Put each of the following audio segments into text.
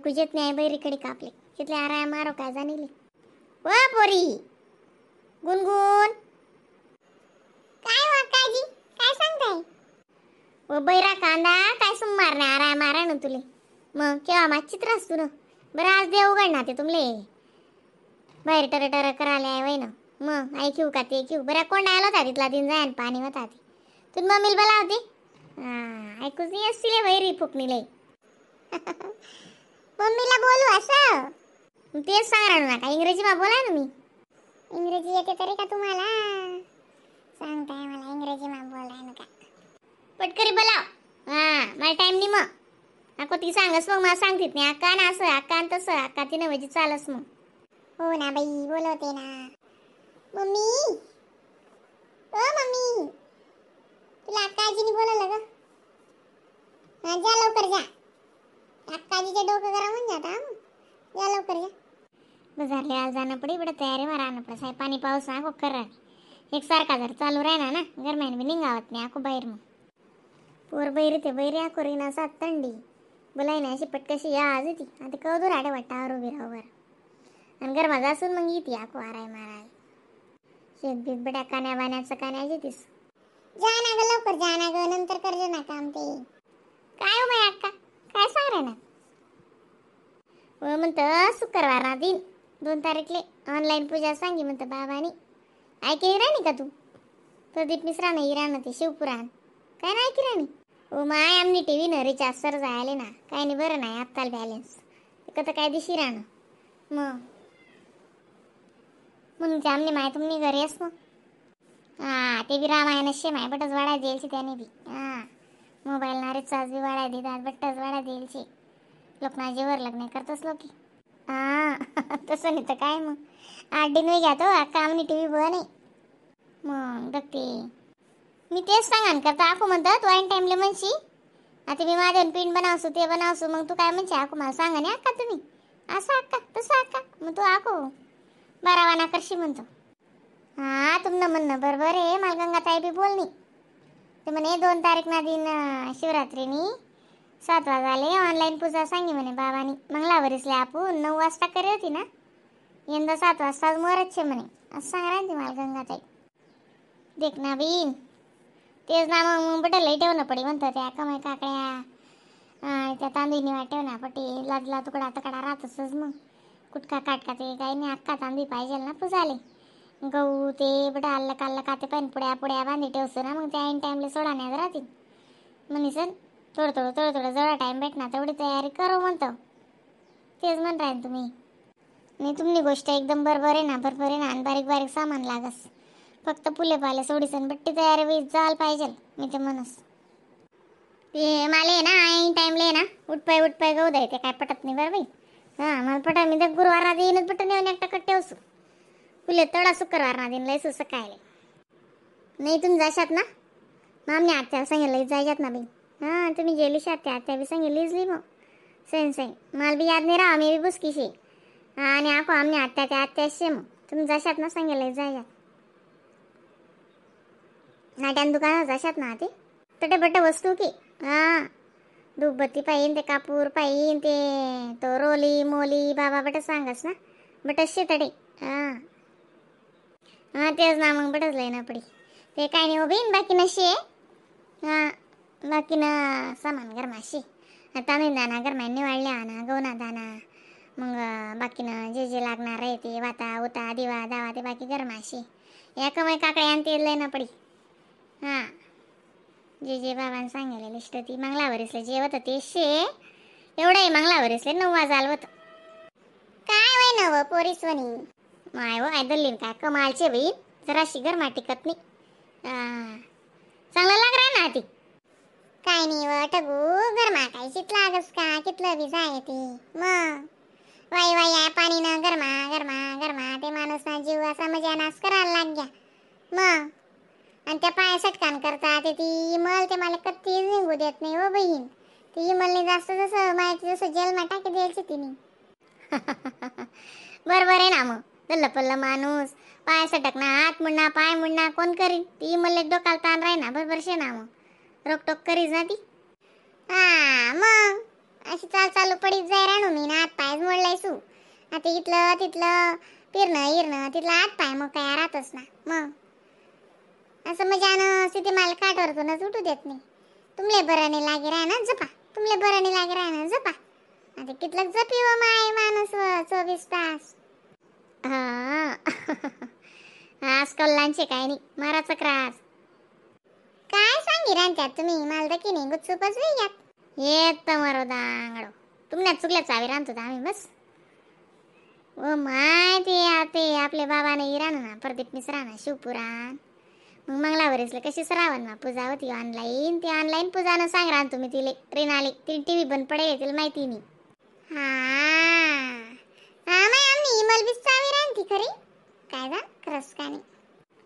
ऐकूच येत नाही बैरीकडे कापले तिथले आराय मारो काय जाणीले. वा पोरी गुनगुन काय वा काजी काय सांगताय? व बैरा कांदा काय सुमार नाही आराय मारा ना तुले मग केव्हा मागची त्रास तू ना. बरं आज देव उघडणार ते तुमले बाहेर टर टर करायला आहे वय ना. मग आई घेऊ का ते घेऊ बऱ्या कोंडा आला होता तिथला दिन जाय पाणी होता ते तू मम्मीला बोला होती. हां ऐकूच नाही असतील वैरी फुकणी लई. मम्मीला बोलू असं तेच सांगा ना का इंग्रजी मा बोला ना मी. इंग्रजी येते तरी का तुम्हाला सांगताय मला इंग्रजी मा बोलाय ना का? पटकरी बोलाव. हां मला टाइम नाही मग अको ती सांगस मग मला सांगतीत नाही अक्का ना असं अक्का आणि तसं अक्का ती म्हणजे चालस मग. हो ना बाई बोलवते ना. मम्मी ओ मम्मी तुला अक्काजीने बोलवलं ग. हा जा लवकर जा, अक्काजीचे डोकं गरम होऊन जाता. जा लवकर जा. बाजारले आज जाणं पडे बडं तयारी मारा आणं पडे साहेब पाणी पाऊस ना कर एकसारखा जर चालू राहणार ना गरमाईन बी निघावत नाही आको बाहेर. मग पोर बैरी ते बैरी आको रिना सात थंडी बोलाय ना अशी पटकशी या आज ती आता कवदूर आडे वाटावर उभी राहू बरं आणि गरमा जासून मग येते आको आराय माराय शेत बीत बड्या कान्या बाण्याचं कान्या तीस. जा ना ग लवकर जा ना ग, नंतर करजो ना काम ते. काय हो बाई अक्का काय सांग रे ना? हो म्हणतं शुक्रवार ना दिन 2 तारीखले ऑनलाईन पूजा सांगी म्हणतं बाबानी. ऐकली राणी का तू? प्रदीप मिश्रा नाही राहणं ते शिवपुराण काय नाही ऐकी राणी? हो माय आमनी टी व्ही न रिचार्ज सर जायले ना काय नाही बरं नाही आत्ताल बॅलन्स तर काय दिशी राहणं मग म्हणून ते आमनी माय तुमनी घरी अस मग. हां ते बी रामायण शे माय बटच वाढाय द्यायची त्याने बी. हां मोबाईल ना रिचार्ज बी वाढाय देतात बट्टच वाढाय द्यायची लोकना जीवर लग्न करतोच लोकी. हां तसं नाही तर काय मग 8 दिन घ्या तो अक्का आमनी टी व्ही बघ नाही मग बघते मी तेच सांगान करता आखू म्हणतं तू ऐन टाईमले म्हणशी आता मी माझ्या पिंड बनावसू ते बनावसू मग तू काय म्हणशी आखू मला सांगा नाही अक्का तुम्ही असं अक्का तसं अक्का मग तू आखू बारावाना करशी म्हणतो. हां तुमनं म्हणणं बरोबर आहे मला गंगाताई बी बोलणी ते म्हणे 2 तारीख ना दिन शिवरात्रीनी 7 वाजाले ऑनलाईन पूजा सांगी म्हणे बाबानी. मंगळावरीसले आपण 9 वाजता करे होती ना यंदा 7 वाजताच मोरच म्हणे असं सांगा ती मला गंगाताई. देख ना बीन तेच ना मग मग बटं लई ठेवणं पडी म्हणतं त्या कमाई काकड्या त्या तांदूळनी वाटेव ना पटी लादला तुकडा तकडा राहतच मग कुटका काटका ते काही नाही अक्का तांदूळ पाहिजे ना पूजाले गहू ते बटं आल्लं काल्लं का ते पण पुड्या पुड्या बांधी ठेवतो ना मग त्या ऐन टाईमला सोडा नाही राहतील म्हणे सर थोडं थोडं थोडं थोडं जेवढा टाईम भेटणार तेवढी तयारी करू म्हणतो तेच म्हण राहील तुम्ही. नाही तुमनी गोष्ट एकदम बरोबर आहे ना बरोबर आहे ना आणि बारीक बारीक सामान लागस फक्त फुले पाले सोडीसन बट्टी तयारी वीज जायला पाहिजे मी ते म्हणस. ते मला ना ऐन टाईमले ना उठपाय उठपाय गहू द्याय ते काय पटत नाही बरं बाई. हां मला पटा मी तर गुरुवार आधी येईनच बट्ट नेऊन एकटा कट्टे असू फुले तडा शुक्रवार ना दिन लयसू सकाळी नाही तुम्ही जाशात ना मामने आत्याला सांगितलं जायच्यात ना बाई. हां तुम्ही गेली शात आत्या बी सांगितलीच मग सेन सेन मला बी याद नाही राहा मी बी बुसकीशी आणि आको आमने आत्या त्या आत्याशी मग तुम्ही जाशात ना सांगितलं जायच्यात नाट्यान दुकानात जाशात ना ते तटे बट्ट वस्तू की. हां धूपबत्ती पाहिन ते कापूर पाहिन ते तो रोली मोली बाबा बट सांगस ना बटच तडे. हां हां तेच ना मग बटच लय ना पडी ते काय नाही उभीन बाकी नशी आहे. हां बाकी ना सामान गरमाशी तांदूळ दाना गरमाई निवाळले आणा गहूना दाना मग बाकी ना जे जे लागणार आहे ते वाता उता दिवा दावा ते बाकी गरमाशी या कमाई काकड्या आणि ते लय ना पडी. हां जे जे बाबांनी सांगितलं लिस्ट ती मंगळावरीसले जेवत ते शे एवढं आहे मंगळावरीसले 9 वाजाल होतं. काय वय नव पोरीसवनी माय हो आयदल्लीन काय कमालचे बाई जराशी गरमा टिकत नाही. चांगलं लाग ना ती काय नाही व टगू गरमा काय चितला लागस का कितलं बी जाय ती मग वाई वाई आहे पाणी ना गरमा गरमा गरमा ते माणूस ना जीव असा मजा नाश करायला लाग गया मग. आणि त्या पाया सटकान करता ते ती इमल ते मला कत्तीच निघू देत नाही हो बहीण ती इमलने जास्त जसं माहिती जसं जेलमा टाकी द्यायची तिने. बरोबर आहे ना मग दल्ल पल्ल माणूस पाय सटकना हात मुडना पाय मुडना कोण करीन ती इमल डोकाला ताण राही ना बरोबर शे ना मग रोकटोक करीच ना ती. हा मग अशी चाल चालू पडीत जाय राणू मी ना हात पायच मोडलाय सू. आता इथलं तिथलं फिरणं इरणं तिथलं हात पाय मग काय राहतच ना. मग असं मजानं स्थिती मला काठवरतूनच उठू देत नाही. तुमले बरं नाही लागे राह ना जपा, तुमले बरं नाही लागे राह ना जपा. आता कितलं जपी व माय माणूस व 24 तास. हा आज कल्लांचे काय नाही मारा चक्रास. काय सांगी राहत्यात तुम्ही मला तर की नाही गुपचूपच वेग्यात येत मारो दांगडो. तुमल्या चुकल्या चावी राहतो आम्ही बस. ओ my ते ते आपले बाबाने इराण ना प्रदीप मिश्रा ना शिवपुराण मग मंगळावरीसले कशी श्रावण मा पूजा होती ऑनलाईन. ती ऑनलाईन पूजा न सांग रान तुम्ही तिले ट्रेन आली ती टी व्ही बंद पडेल तिला माहिती नाही. हा हा माय आम्ही इमल बी चावी राहती खरी काय जा खरंच का नाही.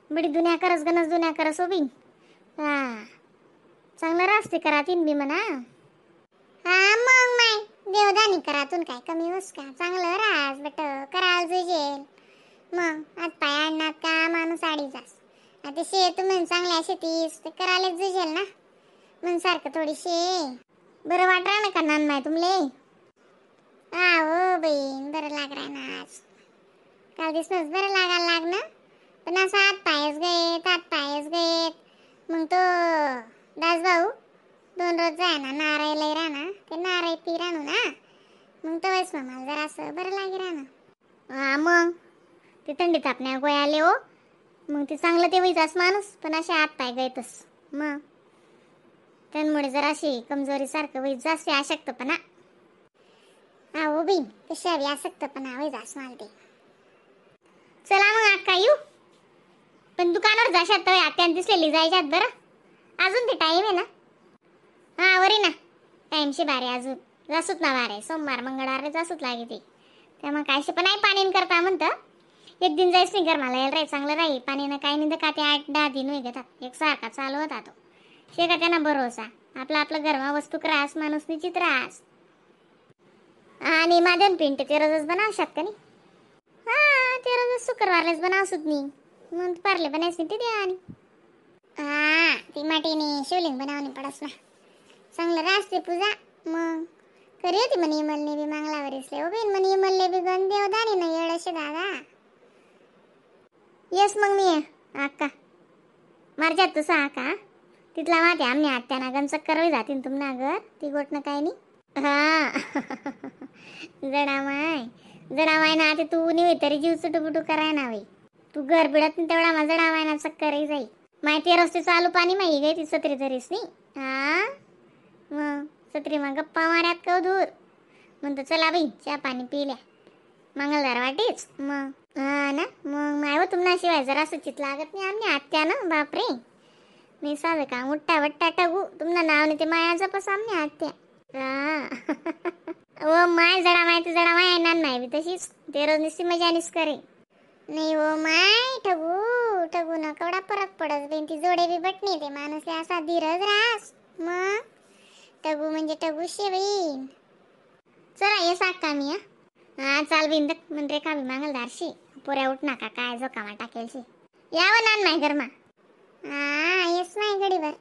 बडी दुन्या करस गणस दुन्या करस उभी. हा चांगलं रास्ते करातीन बी म्हणा. हा मग माय देवदानी करातून काय कमी होस का, चांगलं रास बट कराल जुजेल. मग आज पाय आणणार का माणूस आडी जास. आता शेत म्हण चांगल्या शेतीस ते करायला जुजेल ना म्हण सारखं थोडी शे बरं वाटरा ना का नान माय तुमले. हा हो बहीण बरं लाग राय ना आज. काल दिसनंच बरं लागायला लागणं पण असं हात पायच गयेत हात पायच गयेत. मग तो दासभाऊ 2 रोज जाय ना नारळ लय राहणार ते नारळ पी राहणू ना मग तो वेळेस मग मला जरा असं बरं लागे राहणं. हा मग ते थंडी तापण्या गोळ्या आले हो मग ते चांगलं ते व्हायचाच माणूस पण असे हात पाय गयतस मग त्यामुळे जरा अशी कमजोरी सारखं व्हायच जास्त अशक्तपणा. हा हो बहीण कशी हवी अशक्तपणा व्हायच जास मला ते. चला मग अक्का येऊ पण दुकानावर जाशात तर आत्यान दिसलेली जायच्यात बरं. अजून ते टाईम आहे ना. हा वरी ना टाईमशी बारे अजून जासूत ना बारे सोमवार मंगळवार जासूत लागे ते त्यामुळे कायशी पण आहे पाणी करता म्हणतं एक दिन जायच नाही कर मला यायला राही चांगलं राही पाणीनं काय नाही तर का ते 8-10 दिन होई घेतात एक सारखा चालू होता तो शेका त्यांना भरोसा आपला आपलं घरमा वस्तू त्रास माणूस निश्चित रास. आणि माध्यम पिंट ते रोजच बनावशात का नाही. हा ते रोजच शुक्रवारलाच बनावसूत नाही मग पारले बनायच नाही ते द्या. आणि हा ती माटीने शिवलिंग बनवणी पडस ना चांगलं रासते पूजा मग करी होती म्हणे इमलने बी मांगलावरीसले ओ बेन म्हणे इमलने बी गण देवदानी ना येळशे दादा. येस मग मी अक्का मारजात तुसा आका तिथला माते आमने आत्याना गण चक्कर होई जातीन तुमना घर ती गोटनं काय नाही. हा जडा माय जडा माय ना आता तू नाही तरी जीव चुटुपुटू कराय ना बाई तू घर बिडत नाही तेवढा माझा जडा माय ना चक्कर जाई माहिती रस्ते चालू पाणी माही गई ती सत्री तरीच नाही. हा मग सत्री मग गप्पा माऱ्यात का दूर म्हणतो चला बाई चहा पाणी पिल्या मंगलदार वाटेच मग. हा ना मग माय हो तुम्हाला शिवाय जरा सुचित लागत नाही आम्ही आत्या ना बापरे मी साधं का उट्टा वट्टा टाकू तुम्हाला नाव नाही ते माया जपस आम्ही आत्या. हा ओ my जडा माय ते जडा माय ना नाही बी तशीच ते रोज नुसती मजानीच करे. नाही हो माय ठगू ठगू ना केवढा फरक पडत बेन ती जोडे बी बटणी ते माणूस असा धीरज रास मग टगू म्हणजे टगू शे बहीण. चला ये साक मी. हा चाल बिंद म्हण रेखा बी मांगलदारशी पोऱ्या उठ नका काय जोकामा टाकेलशी यावं नान माय गरमा. हा येस नाही गडीवर.